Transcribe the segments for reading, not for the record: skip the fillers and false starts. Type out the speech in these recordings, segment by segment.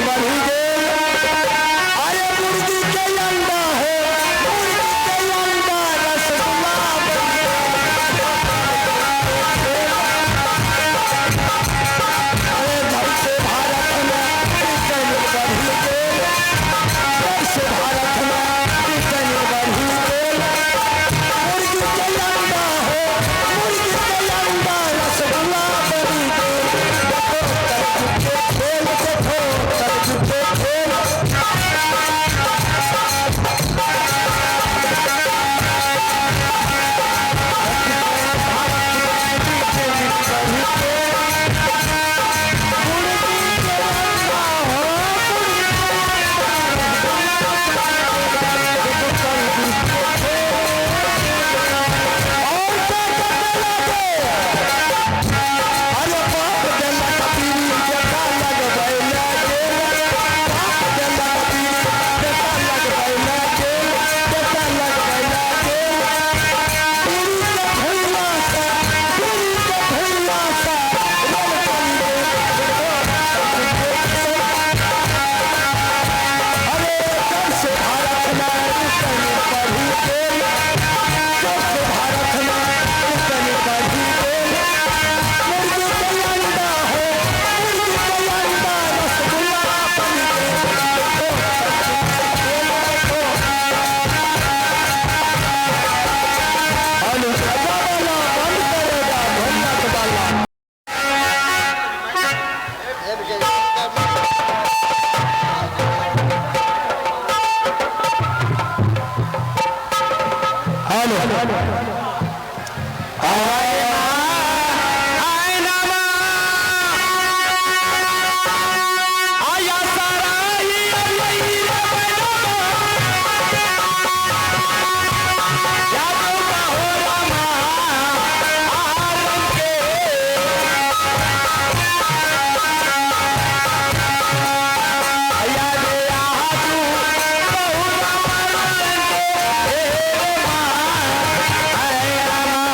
बढ़ि गेल। अरे मुर्गी के अंडा हो, मुर्गी के अंडा रसगुल्ला बनि गेल। अरे जब से भारत में विज्ञान बढ़ि गेल, जब से भारत में विज्ञान बढ़ि गेल, मुर्गी के अंडा हो, मुर्गी के अंडा रसगुल्ला बनि गेल। देखो कलयुग के खेल, देखो कलयुग के खेल। और क्या कहते लागे? अरे बाप देलक बीड़ी बेटा लगबै लए गेल। बाप देलक बीड़ी बेटा लगबै लए गेल, बेटा लगबै लए गेल। बीड़ी के धुइयाँ से, बीड़ी के धुइयाँ से रोल बनि गेल। अरे जब से भारत में विज्ञान बढ़ि गेल, जब से भारत में विज्ञान बढ़ि गेल, मुर्गी के अंडा हो, मुर्गी के अंडा रसगुल्ला बनि गेल। देखो खेल, देखो। हेलो, वाला बंद करेगा भोजनाथ वाला। हेलो। आया सारा ही यादव का हो रामा आलम के। यादे आजू बहु रामा के हे माँ आए रामा।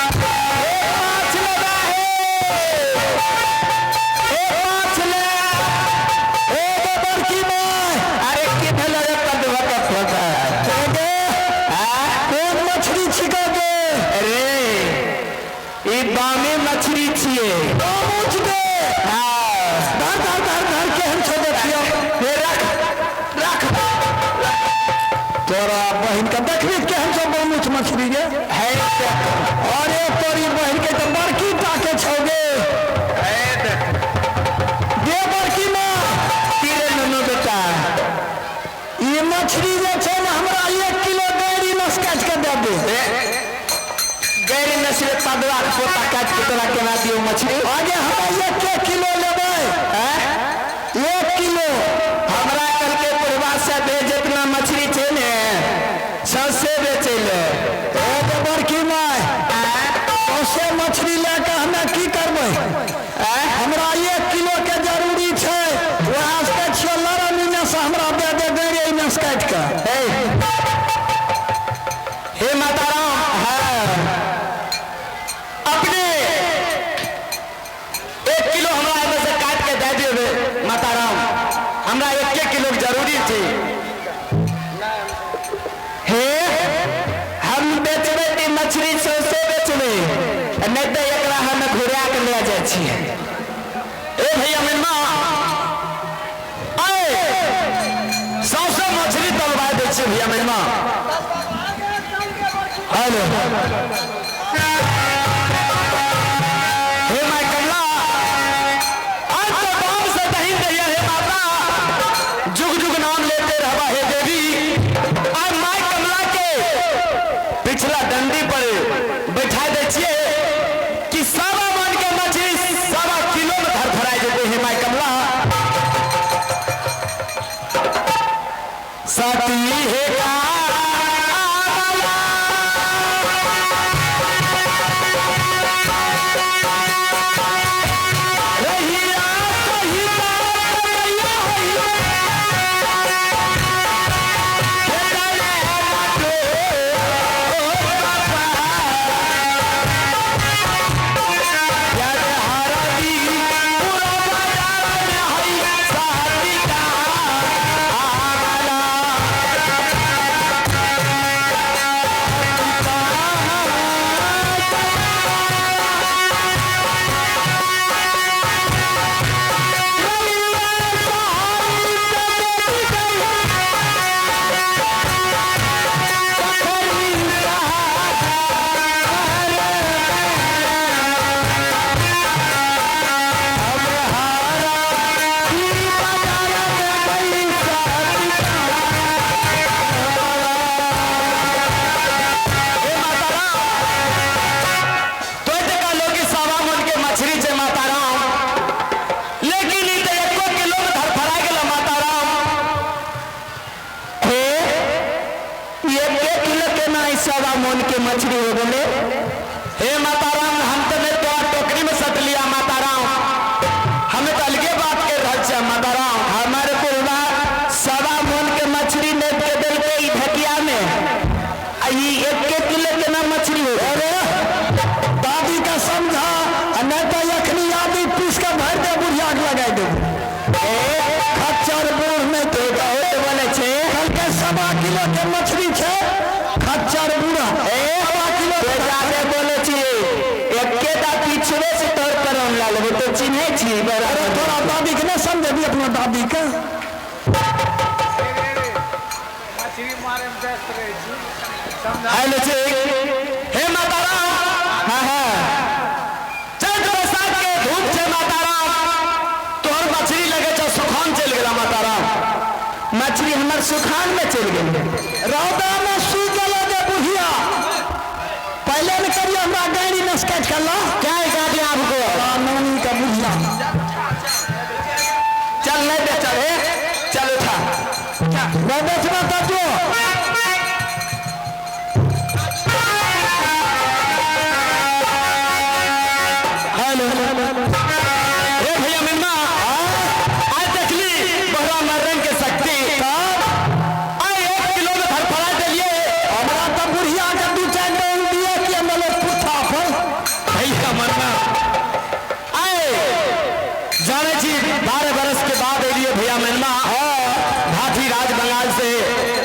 पाँच लगा है, ए पाँच ले, ए गो बड़की माय। अरे की भेलो रे पदवा का फोटा? गे, कोन मछली छिकै गे? अरे ई बामी मछली छिए। बामुच गे? हाँ। धर धर धर धर, केहन छौ देखियौ। हे रख रख। तोरा बहिन के देखबी केहन छौ बामुच मछली गे? है। अरे तोरी बहिन के तऽ बड़की टाके छौ गे। है देख। गे बड़की माँ। की रे नुनू बेटा? ई मछली जे छै ने, हमरा 1 किलो गैरी नस काटि के दे दे। गैर नस्ल पदवा के पोता, काट के तोरा केना दियौ मछली? आगे हमरा एक एक किलो लेबै। हैं? 1 किलो। हमरा कल के बुढ़वा से दे, जितना मछली छै ने सौसे बेचै ले। ए गो बड़की माय, सौंसे मछली लए कऽ हमे की करबै? हमरा 1 किलो के जरूरी छै। वएह से छियौ लरम इने से हमरा दे दे गैरे इने से काटि कऽ। हे हे माता राम, हाँ, अपने 1 किलो हमरा एहिमे से काट के दे देबै। माता राम, हमरा एक एक किलो के जरूरी छै। हे, हम बेचबै तऽ मछली सौसे बेचबै, नहि तऽ एकरा हम घुरा के ले जाइ छियै। ए भैया मेनमा, आए सौसे मछली तलवा दै छियै भैया मेनमा। हेलो। हे my कमला, आज तो गांव से दही दहिया। हे माता, जुग जुग नाम लेते रहबा। हे देवी, आज my कमला के पिछला डंडी पर बैठा दै छियै कि 1.25 मन के मछली 1.25 किलो में धरफराइ जेतै। हे my Kamla, सती हे कामला। रहिया कहिता कमैया होइया, खेतले बाटो ओ बाबा। यार हरदी पूरा बाजार में हई साथी का आला। हे माता राम, तोय टका लोग सवा मन के मछली छे माता राम, लेकिन ई तऽ एको किलो में धरफड़ा गेल माता राम। हे, एक किलो के ना सवा मन के मछली हो गेले। हे माता राम, हम तो नहीं तोरा टोकरी में सट लिया माता राम, हमें तो अलगे बात कर रहल छियै माता राम। हमारे पुरवा सवा मन के मछली नेप के देलकै ई ढकिया में, आ ई एक एक किलो के ना मछली हो गेलै। अरे दादी का समझा, आ नहीं तो अखनी आदि पीस के भर दे बुढ़िया के लगाई दे। खच्चर बूढ़ नहीं तो बहुत बोले छे। कल के 1.25 किलो के मछली छे, खच्चर बूढ़ा। 1.25 किलो तो जादे बोले छी, एके दा पिछुए से तोर पर हम ला लेबो तो चिन्है छी अरे बराबर। तोरा दादी के नहीं समझेबी अपना दादी के। मछली मारे में व्यस्त रहै छी, समझा। हेलो छे। हे माता राम, हाँ हाँ, चैत बैसाख के धूप छे माता राम, तोहर मछली लगे छौ सुखान चलि गेला माता राम। मछली हमर सुखान में चलि गेलै। रौदा में सूख गेलो जे बुढ़िया, पहले ने करियो हमरा गाड़ी में स्केच कर ला। क्या गाड़ी आपको नानी का बुढ़िया। चल नहीं बेचल, हे चल उठा। मैं बेचना तब जो हेलो हे भैया मिन्ना, आज देखली बहरा मर्रन के शक्ति, आइ 1 किलो में धरफड़ा देलिए। हमरा तो बुढ़िया के 2-4 डांग दिए कि हम लोग पुठा पर। भैया मरना, आए जाने छी 12 बरस के बाद एलिए भैया मिन्ना भाठी राज बंगाल से,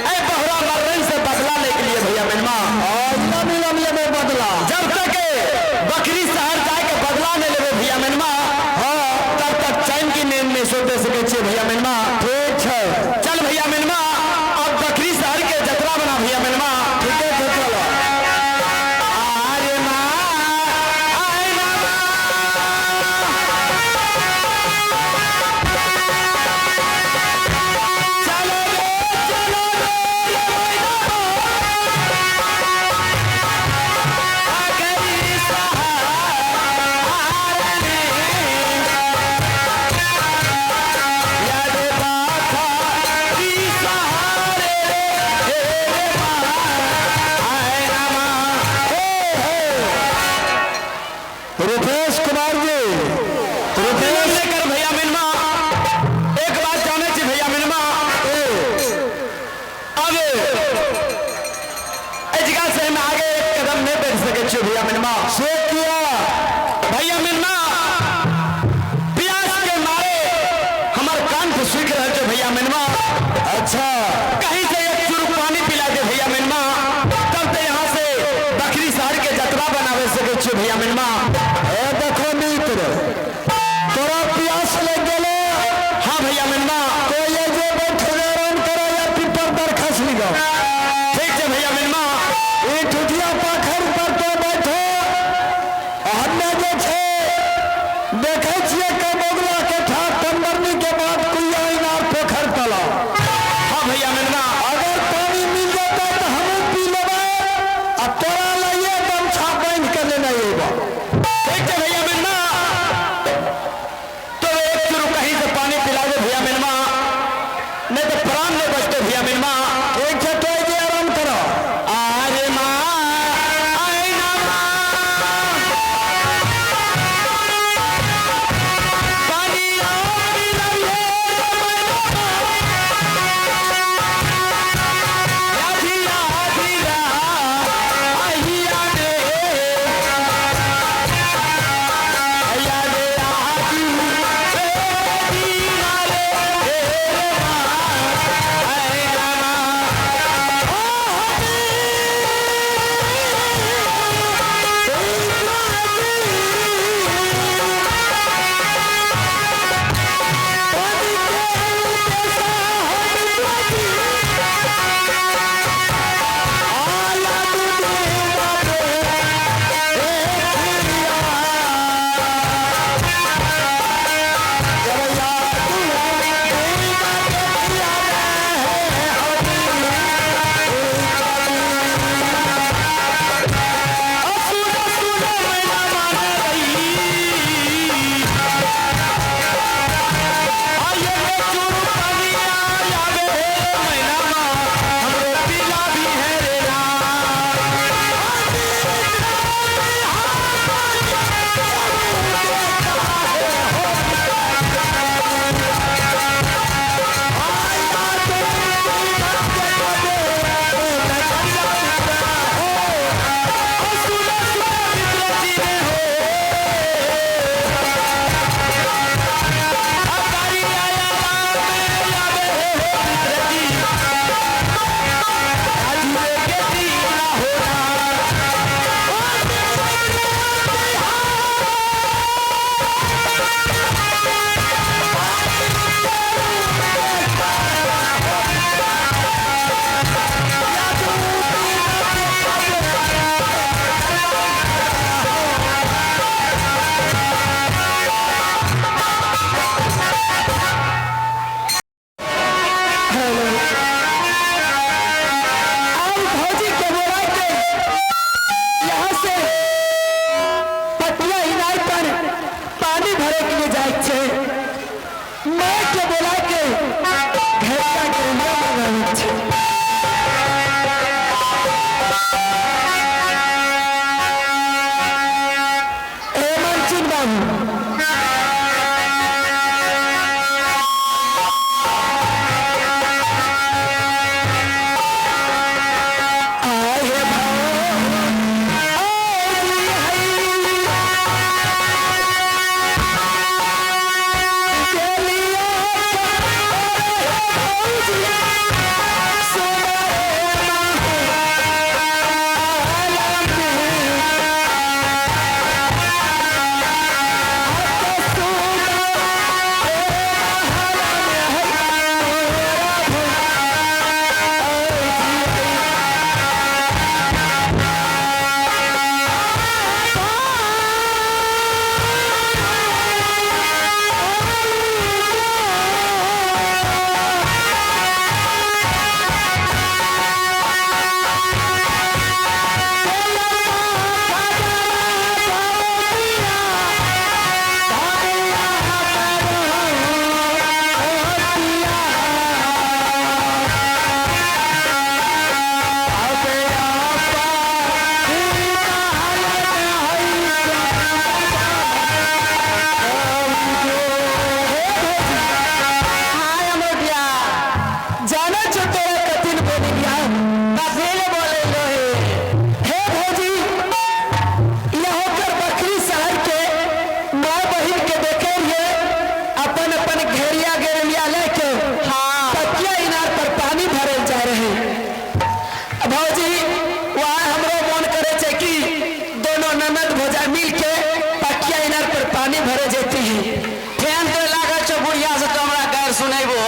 ऐ बहरा मर्रन से बदला लेके लिए भैया मिन्ना। और मिलम लेबे बदला, जब तक बकरी शहर जाके बदला नहीं लेबे भैया मेनमा, हाँ, तब तक चैन की नींद नहीं सोते सके छियै भैया मेनमा। ठीक छै। चल भैया मेनमा, अब बकरी शहर के जतरा बना भैया मेनमा। ठीके छै, चलो। आरे माँ, आय मामा। चलो रे, चलो रे, रे मामा। आ गई सहारा रे। याद बाखा री सहारे रे, हे रे माँ, आय रामा। हे हे रुपेश कुमार जी, रुपेश लेकर भैया मिनमा, एक बात जाने छी भैया मिनमा, अब एहि जगह से हम आगे एक कदम नहीं बढ़ सके छियै भैया मिनमा। से किया भैया मिनमा, प्यास के मारे हमर कंठ सूख रहल छै भैया मिनमा। अच्छा, कहीं से एक चुरुक पानी पिला दे भैया मिनमा, तब तो यहाँ से बकरी शहर के जतरा बनावे सके छियै भैया मिनमा। ए देखो मित्र, तोरा प्यास लग गेलो। हाँ भैया मिनमा। तो ये जे बैठ के आराम करो या पीपर पर खस लिगो। ठीक छै भैया मिनमा। ई ठुठिया पाखर पर तो बैठो, हम्मे जे छै देखै छियै के बगला के ठाक तंबरनी के बाद कुइया इनार पोखर तालाब। हाँ भैया मिनमा। अगर पानी मिल जेतै तऽ हमहूँ पी लेबै, आ तोरा लइए गमछा बान्हि के लेने अयबो। ठीक छै भैया मिनमा, तो एक चुरु कहीं से पानी पिला दे भैया मिनमा, नहीं तो प्राण ले बजते भैया मिनमा। ठीक छै, तो जे आराम करो। आरे माँ आइना माँ पानी आरी रही आधी आधी आहिया रे आया रे आजी रे दीना रे रे माँ आइना माँ अब भौजी के बोला के यहाँ से पटिया इनार पर पानी भरे के लिए जाए छे। माँ के बोला के घर का गेलिया मंगावे छे। ए मनचुन बाबू, आहे भाऊ हाय अमोटिया, जाना छो तोरा कथिन बोली बियाह कथी ले बोले लो हे? हे भौजी, यहाँ कर बकरी शहर के माँ बहिन के देखे रहिए अपन अपन घेरिया गेरलिया लेके हाँ। पटिया इनार पर पानी भरे जा रहे। भौजी वहाँ हमरो मन करे छे कि दोनों ननद भौजा मिल के पटिया इनार पर पानी भरे जेती है। फैन तो लागल छौ बुढ़िया से तो हमरा गारि सुनेबो।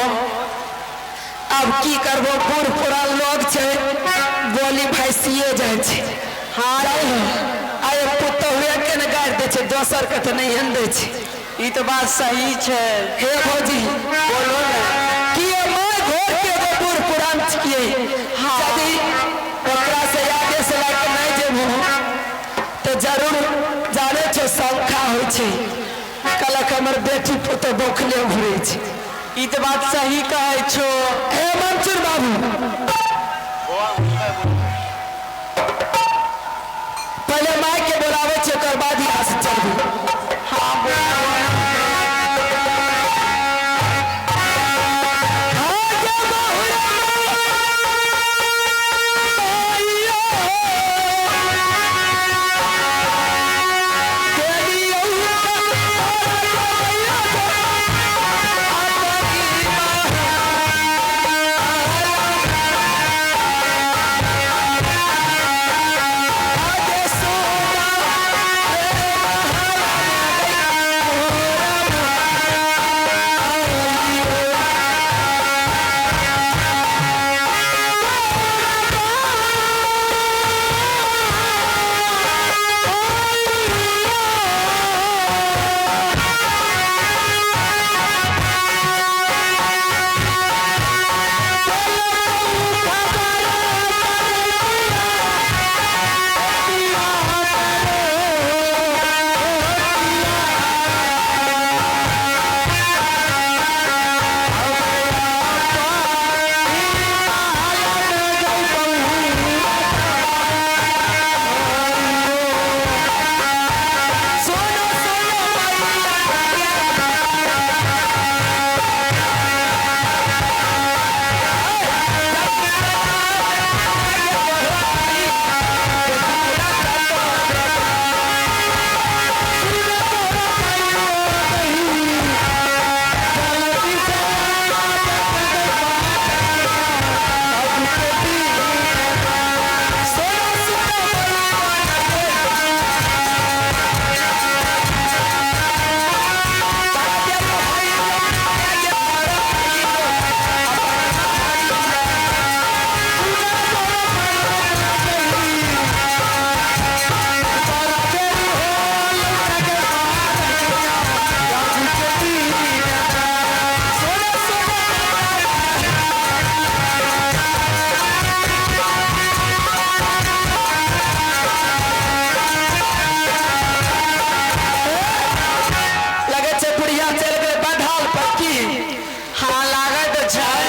अब की करबो, बूढ़ पुरान लोग छे, बोली भैंसिए जाइ छे। हाँ जाय हो, आये पुतहुए के ने गारि दै छे, दोसर के तऽ नहिए ने दै छे। ई तो बात सही छै। हे भौजी बोलो ने। कि ये माय घर के एगो बूढ़ पुरान छियै। हाँ। यदि ओकरा से आदेश लए के नहि जेबहो तऽ जरूर जाने छौ शंका होइ छै, कहलक हमर बेटी पुतहु बौखले घुरै छै। ई तऽ बात सही कहै छो। हे मंचुर बाबू, पहले माय के बोलावे छे, ओकर बाद यहाँ से चलबू। हाँ बोलाबो। लगे छे बुढ़िया चल गए बधाल पर की। हाँ लागत छै।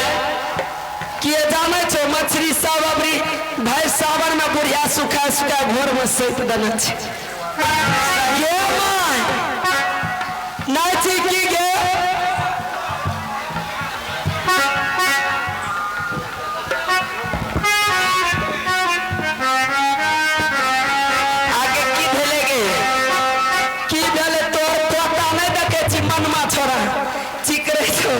किए जाने छो मछली सब अबरी भाई सावन में बुढ़िया सुखा सुखा घोर में सौंप देने छे। गे my नहीं छी की गे? आगे की भेलै गे? की भेलै तोर तोता नहीं देखे छी मनमा छोरा चिकरे छो।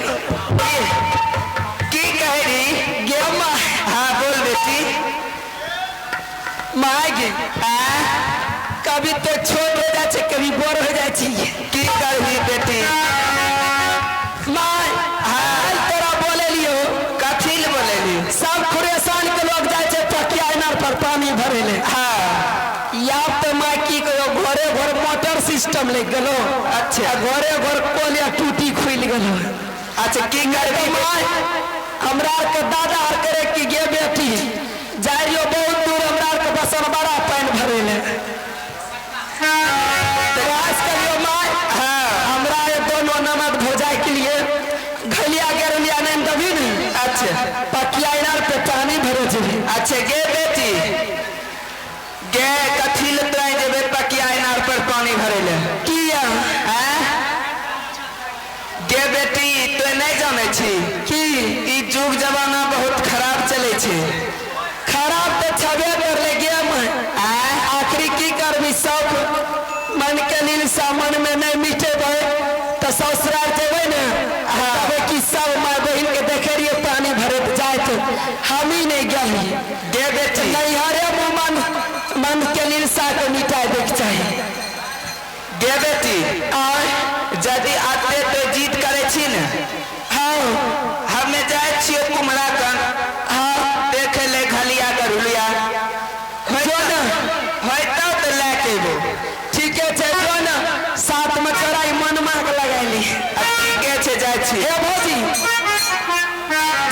की कहै रही? गे my. हाँ बोल बेटी। My गे कभी तो छोट हो जाए छे, कभी बड़ हो जाए छी। की करबी बेटी? My हाँ तोरा बोले लियो। कथी ले बोलेली? सब खुरेसान के लोग जाए छे पकिया इनार पर पानी भरे ले। हाँ या तो माय की कहो घरे घर मोटर सिस्टम लग गेलो। अच्छा। घरे घर कल या टूटी खुलि गेलो। अच्छा की करबी? My हमरा आर के दादा आर करे कि गे बेटी जाय रहियो बहुत दूर, हमरा आर के बसन बड़ा पानि भरे ले। प्रयास करियो my. हाँ हमरा ये दोनों नमक भौजाई के लिए घलिया गेरुलिया नहीं दबी ने। अच्छा पकिया इनार पे पानी भरे जेबी। अच्छा गे बेटी गे कथी ले तोरा जेबे पकिया इनार पर पानी भरे ले? किया? आँय? गे बेटी तो नहीं जाने छी की? ई जुग जमाना बहुत खराब चले छे। खराब तो छबे करले गे मैं। आँय? आखिरी की करबी, सब मन के लीलसा मन में नहीं मिटेबै तो ससुराल जेबै ने तबे कि सब माय बहिन के देखे रहिए पानी भरत जाइत, हम ही नहीं गेलिए। गे बेटी नैहरे मुँह मन मन के लीलसा के मिटाए दैके चाही। गे बेटी आय यदि आते तो जीत करे छी ने। हाँ हमे जाइ छियै कुम्हरा कन। हाँ देखे ले घलिया गरुलिया जो ने होइतौ तऽ लए के एबो। ठीके छै, जो ने साथ में तोरा ई मनमा के लगैली। आ ठीके छै जाइ छी। हे भौजी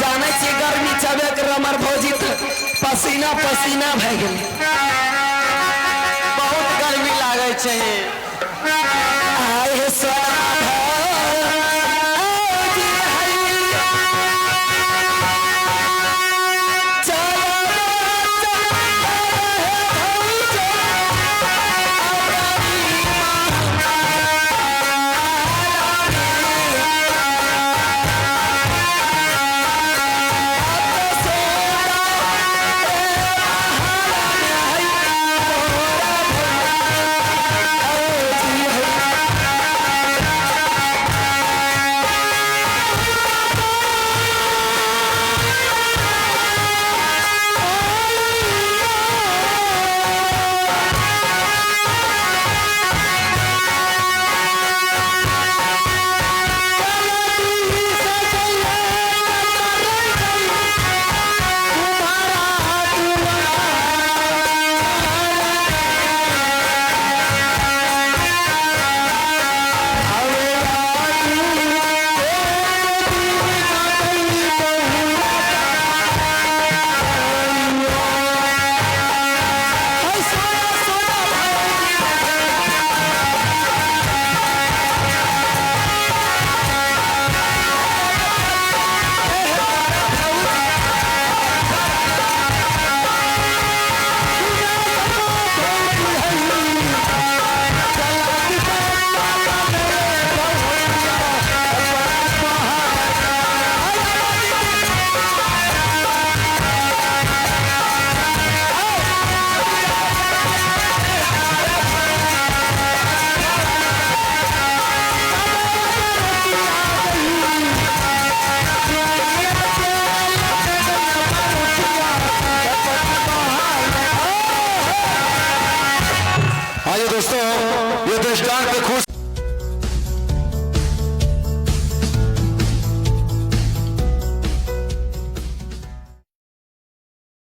जानै छियै गर्मी छबे कर हमर भौजी तऽ पसीना पसीना भए गेलै। बहुत गर्मी लागै छै। आए हे सोना भौजी हैया। दोस्तों, ये दृष्टांत पे खुश।